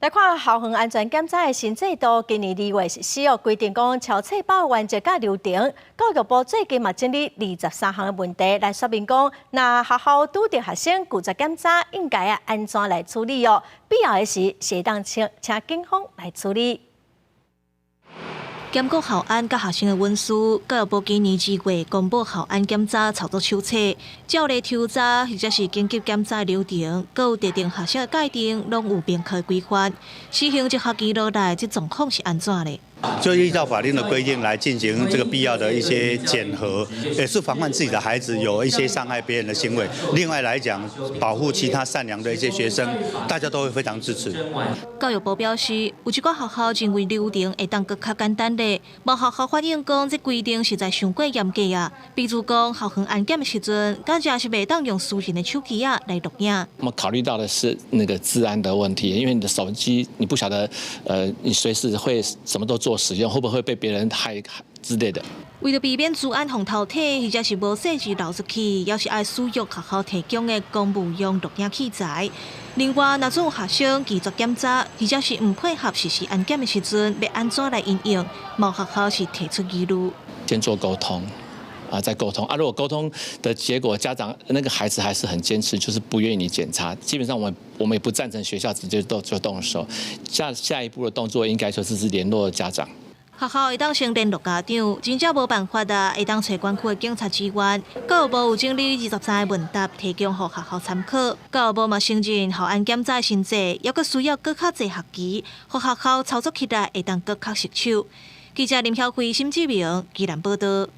來看校園安全檢查的新制度，今年2月實施哦，規定講抄冊包原則佮流程。教育部最近嘛整理23項的問題來說明講，若學校拄著學生拒絕檢查，應該愛按怎來處理哦？必要的時，會當請請警方來處理。兼顧校安佮學生的隱私，教育部今年2月公布校安檢查操作手冊，照例抽查或者是緊急檢查流程，閣有特定學生的界定，攏有明確規範。實行一學期落來，這狀況是按怎咧？就依照法令的規定來進行這個必要的一些檢核，也是防範自己的孩子有一些傷害別人的行為。另外來講，保護其他善良的一些學生，大家都會非常支持。教育部表示，有一寡學校認為流程會當閣較簡單咧，無學校反映講，這規定實在傷過嚴格啊。比如講，校園安檢的時陣，敢若是袂當用私人的手機仔來錄影。我們考慮到的是那個資安的問題，因為你的手機，你不曉得，你隨時會什麼都做使用，會不會被別人害之類的？為著避免資安予偷提，或者是無細緻流出去，猶是愛使用學校提供的公務用錄影器材。另外，若有學生拒絕檢查，或者是毋配合實施安檢的時陣，欲按怎來因應？某學校是提出疑慮。先做溝通，啊，再溝通啊。如果溝通的結果，家長那個孩子還是很堅持，就是不願意你檢查。基本上，我們也不贊成學校直接動就動手。下下一步的動作應該就是是聯絡家長。學校會當先聯絡家長，真正無辦法啊，會當揣管區的警察支援。教育部有整理23個問答，提供予學校參考。教育部嘛承認，校安檢查新制，猶閣需要閣較濟學期，予學校操作起來會當閣較熟手。記者林曉慧、沈志明，宜蘭報道。